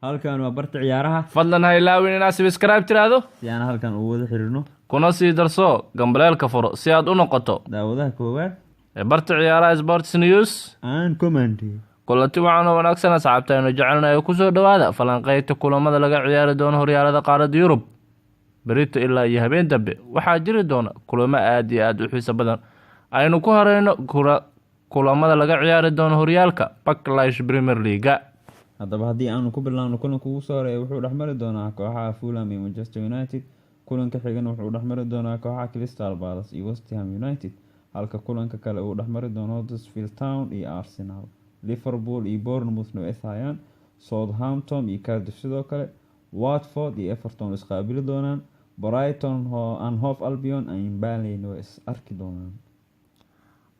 Halkan waa barta ciyaaraha. Fadlan ha ilaawin inaad subscribe tiraahdo si aan halkan ugu wada xiriirno, kuna sii darso gambaleelka furo si aad u noqoto daawadaha koowaad ee barta ciyaaraha Sports News and Comment. Kulanti wacan oo wanaagsan, asxaabta aynu jecelnahay, kusoo dhowaada falanqeynta kulamada laga ciyaari doono horyaalada qaaradda Yurub. Berito ilaa iyo habeen dambe waxaa jiri doona kulamo aad iyo aad u xiiso badan. Aynu ku horeyno kulamada laga ciyaari doono horyaalka Barclays Premier League. Haddaba, haddii aanu ku bilaabno, kulanka ugu soo horeeya wuxuu dhexmari doonaa kooxaha Fulham iyo Manchester United. Kulanka xigana wuxuu dhexmari doonaa kooxaha Crystal Palace iyo West Ham United, halka kulanka kale uu dhexmari doono Huddersfield Town iyo Arsenal. Liverpool iyo Bournemouthna way ishayaan, Southampton iyo Cardiff sidoo kale, Watford iyo Everton way isqaabili doonaan, Brighton and Hove Albion and Burnley way is arki doonaan.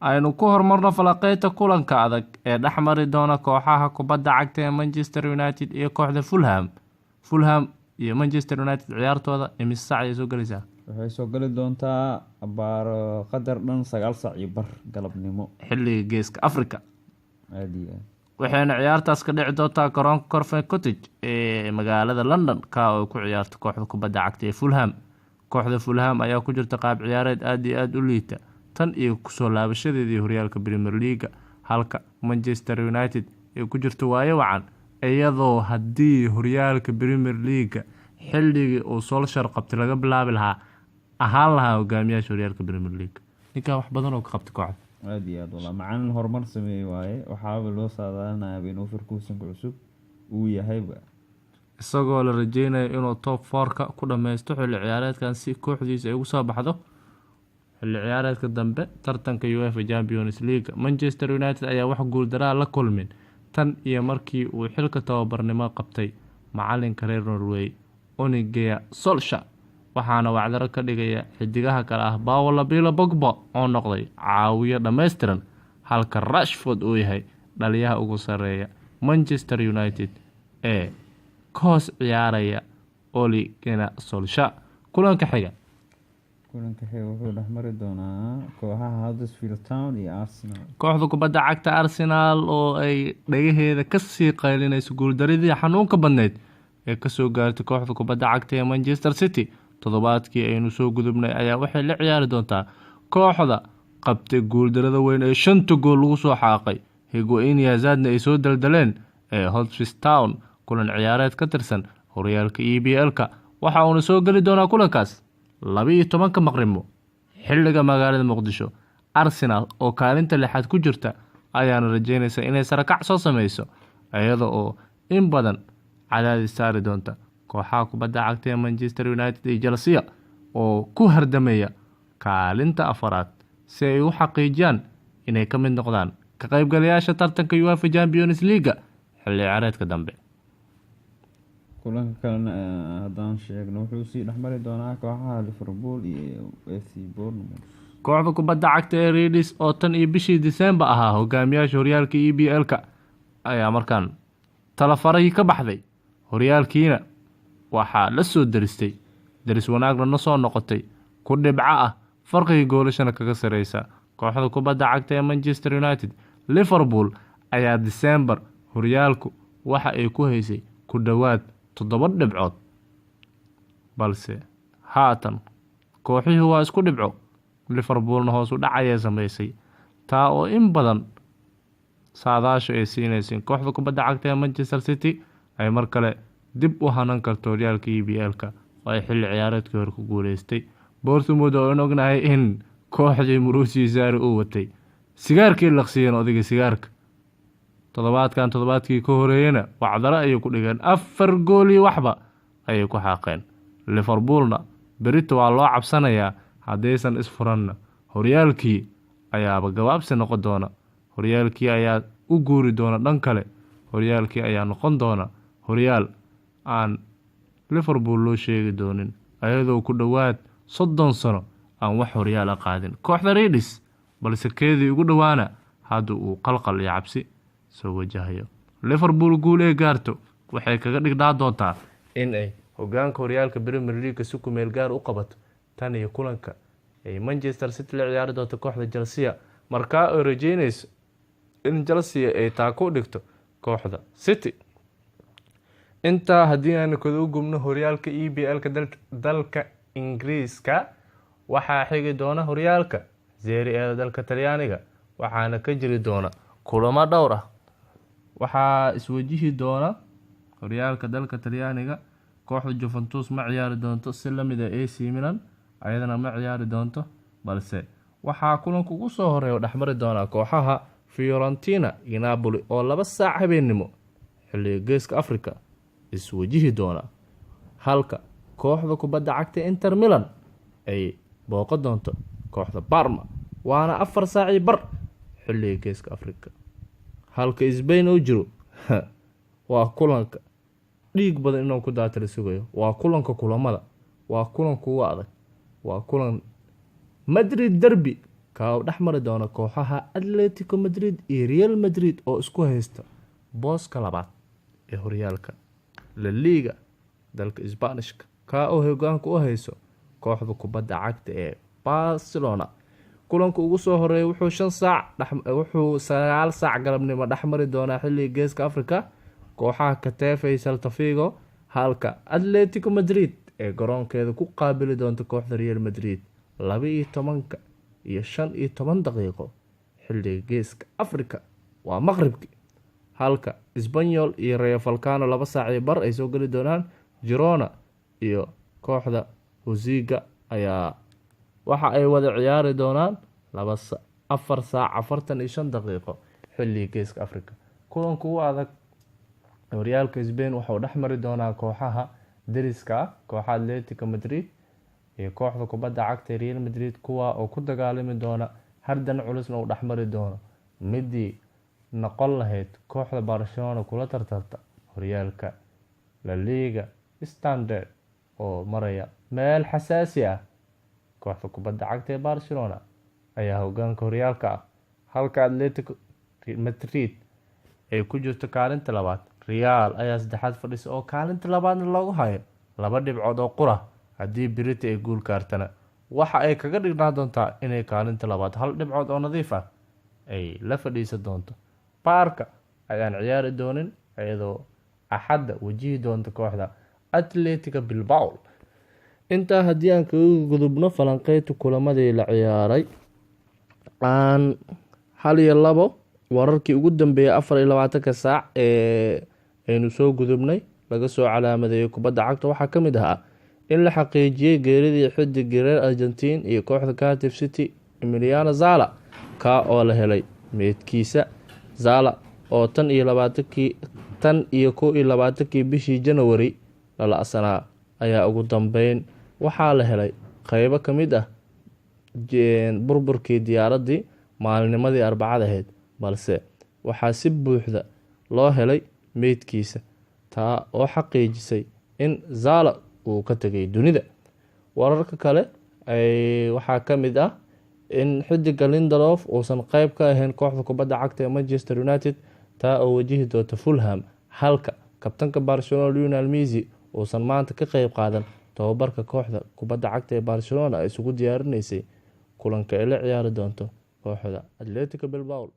Aynu ku horumarno falanqeynta kulanka adag ee dhexmari doona kooxaha kubadda cagta ee Manchester United iyo kooxda Fulham. Fulham iyo Manchester United ciyaartooda imise sac ayay soo gelaysaa? Waxay soo gali doontaa abaaro qadar dhan 9:15 galabnimo, xilliga Geeska Africa. Aada iyo aad. Waxayna ciyaartaas ka dhici doontaa garoonka Craven Cottage ee magaalada London, ka oo ku ciyaarto kooxda kubadda cagta ee Fulham. Kooxda Fulham ayaa ku jirta qaab ciyaareed aada iyo aada u liita tan iyo kusoo laabashadeedii horyaalka Premier League, halka Manchester United ay ku jirto waayo wacan, iyadoo haddii horyaalka Premier League xilligii uu Solskjaer qabtay laga bilaabi lahaa, ahaan lahaa hogaamiyaasha horyaalka Premier League. Ninkan wax badan oo ka qabtay kooxda. Aada iyo aad, walaa macalin horumar sameeyey waaye. Waxaaba loo saadaalinayaa inuu Ferguson-ka cusub uu yahayba, isagoo la rajeynayo inuu top four-ka ku dhameysto xilli ciyaareedkan, si kooxdiisa ay ugu soo baxdo xilli ciyaareedka dambe tartanka UEFA Champions League. Manchester United ayaa wax guuldaraa la kulmin tan iyo markii uu xilka tababarnimo qabtay macalinka reer Norway Ole Gunnar Solskjaer, waxaana wacdaro ka dhigaya xidigaha kale ah Paul Labile Pogba oo noqday caawiyo dhammaystiran, halka Rashford uu yahay dhaliyaha ugu sareeya Manchester United ee ka hoos ciyaaraya Ole Gunnar Solskjaer. Kulanka xiga. Kulanka xiga wuxuu dhexmari doonaa kooxaha Huddersfield Town iyo Arsenal. Kooxda kubadda cagta Arsenal oo ay dhagaheeda kasii qaylinayso guuldaridii xanuunka badneyd ee kasoo gaartay kooxda kubadda cagta ee Manchester City toddobaadkii aynu soo gudubnay ayaa waxay la ciyaari doontaa kooxda qabtay guuldarada weyn ee shanta gool lagu soo xaaqay, Higuain iyo Hazardna ay soo daldaleen, ee Huddersfield Town, kulan ciyaareed ka tirsan horyaalka EPL-ka. Waxa uuna soo geli doonaa kulankaas 12-ka maqrimo xilliga magaalada Muqdisho. Arsenal oo kaalinta lixaad ku jirta ayaana rajeynaysa inay sarakac soo sameyso, iyada oo in badan cadaadis saari doonta kooxaha kubadda cagta ee Manchester United iyo Chelsea oo ku hardamaya kaalinta afaraad, si ay u xaqiijiyaan inay ka mid noqdaan ka qaybgalayaasha tartanka UEFA Champions League xilli ciyaareedka dambe. Kulanka kalena haddaan sheegno, wuxuu sii dhexmari doonaa kooxaha Liverpool iyo FC Bournemouth. Kooxda kubadda cagta ee Reds oo tan iyo bishii December ahaa hogaamiyaasha horyaalka EPL-ka ayaa markaan talafaray ka baxday horyaalkiina. Waxaa la soo deristay deris wanaagna na soo noqotay ku dhibco ah, farqiga goolashana kaga sareysa kooxda kubadda cagta ee Manchester United. Liverpool ayaa December horyaalku waxa ay ku haysay ku dhowaad 7 dhibcood, balse haatan kooxihii waa isku dhibco, Liverpoolna hoos u dhac ayay sameysay, taa oo in badan saadaasha ay siinaysa in kooxda kubadda cagta ee Manchester City ay mar kale dib u hanan karto horyaalka EPL-ka oo ay xilli ciyaareedkii hore ku guuleystay. Bournemouth oo in ognahay in kooxdii Maurizio Sarri uu watay sigaarkii laqsiiyeen odayga sigaarka toddobaadkan, toddobaadkii ka horeeyana wacdaro ayay ku dhigeen, 4 gool iyo waxba ayay ku xaaqeen. Liverpoolna berito waa loo cabsanayaa, haddaysan isfuranna horyaalkii ayaaba gabaabsi noqon doona, horyaalkii ayaa u guuri doona dhan kale, horyaalkii ayaa noqon doona horyaal aan Liverpool loo sheegi doonin, ayadoo ku dhowaad 30 sano aan wax horyaala qaadin kooxda Reds, balse keedii ugu dhowaana hadda uu qalqal iyo cabsi soo wajahayo. Liverpool guul ee gaarto waxay kaga dhignaa doontaa in ay hogaanka horyaalka Premier League si ku meel gaar u qabato tan iyo kulanka ay Manchester City la ciyaari doonto kooxda Chelsea, markaa ay rajeynayso in Chelsea ay taako u dhigto kooxda City. Intaa haddii aanu kada u gubno horyaalka EPL-ka dalka Ingiriiska, waxaa xigi doona horyaalka Serie A dalka Talyaaniga, waxaana ka jiri doona kulamo dhowr ah. Waxaa iswajihi doona horyaalka dalka Talyaaniga. Kooxda Juventus ma ciyaari doonto, si lamid ah AC Milan ayadana ma ciyaari doonto, balse waxaa kulanka ugu soo horeeya dhexmari doona kooxaha Fiorentina iyo Napoli oo 2 saac habeennimo xilliga Geeska Africa iswajihi doona, halka kooxda kubadda cagta Inter Milan ay booqan doonto kooxda Parma, waana 4 saac iyo bar xilliga Geeska Africa. Halka Spain oo jiro waa kulanka dhiig badan inuu ku daata la sugayo, waa kulanka kulamada, waa kulanka ugu adag, waa kulan Madrid derby kaa dhex mari doona kooxaha Atletico Madrid iyo Real Madrid oo isku haysta booska labaad ee horyaalka La Liga dalka Isbaanishka, kaa oo hogaanka u hayso kooxda kubadda cagta ee Barcelona. Kulanka ugu soo horeeya wuxuu 5 saac, wuxuu 9 saac galabnimo dhexmari doonaa xilliga Geeska Africa kooxaha Getafe iyo Celta Vigo, halka Atletico Madrid ee garoonkeeda ku qaabili doonta kooxda Real Madrid 12:15 xilliga Geeska Africa, waa maqribki, halka Espanyol iyo Rayo Vallecano 2 saac iyo bar ay soo geli doonaan. Girona iyo kooxda Huesca ayaa waxa ay wada ciyaari doonaan 4 saac 45 daqiiqo xilliga Geeska Africa. Kulanka ugu adag horyaalka Spain wuxuu dhexmari doonaa kooxaha deriska ah, kooxa Atletico Madrid iyo kooxda kubadda cagta Real Madrid, kuwa oo ku dagaalami doona hardan culusna uu dhexmari doono midii noqon lahayd kooxda Barcelona kula tartarta horyaalka La Liga Standard oo maraya meel xasaasi ah. Kooxda kubadda cagta ee Barcelona ayaa hogaanka horyaalka ah, halka Atletico Madrid ay ku jirto kaalinta labaad. Real ayaa saddexaad fadhisa oo kaalinta labaadna loogu hayo 2 dhibcood oo qura. Haddii Berita ay guul gaartana, waxa ay kaga dhignaan doontaa inay kaalinta labaad hal dhibcood oo nadiif ah ay la fadhiisan doonto. Barca ayaan ciyaari doonin, iyadoo Axadda wajihi doonta kooxda Athletic Bilbao. Intaa haddii aan kaga gudubno falanqeynta kulamadii la ciyaaray, aan hal iyo labo wararkii ugu dambeeyay 24-ka saac ee aynu soo gudubnay laga soo calaamadeeyay kubadda cagta. Waxaa ka mid ahaa in la xaqiijiyey geeridii xidigii reer Argentine iyo kooxda Cardiff City Emiliano Sala, kaa oo la helay meydkiisa. Sala oo tan iyo labaatankii tan iyo 21-kii bishii January la la'sanaa ayaa ugu dambeyn waxaa la helay qeybo ka mid ah burburkii diyaaraddii maalinimadii Arbacada ahayd, balse waxaa si buuxda loo helay meydkiisa, taa oo xaqiijisay in Sala uu ka tegay dunida. Wararka kale waxaa ka mid ah in xidiga Lindelof uusan qeyb ka ahayn kooxda kubadda cagta ee Manchester United, taa oo wajihi doonta Fulham, halka kabtanka Barcelona Lionel Messi uusan maanta ka qeyb qaadan tababarka kooxda kubadda cagta ee Barcelona ay isugu diyaarinaysay kulanka ay la ciyaari doonto kooxda Atletico Bilbao.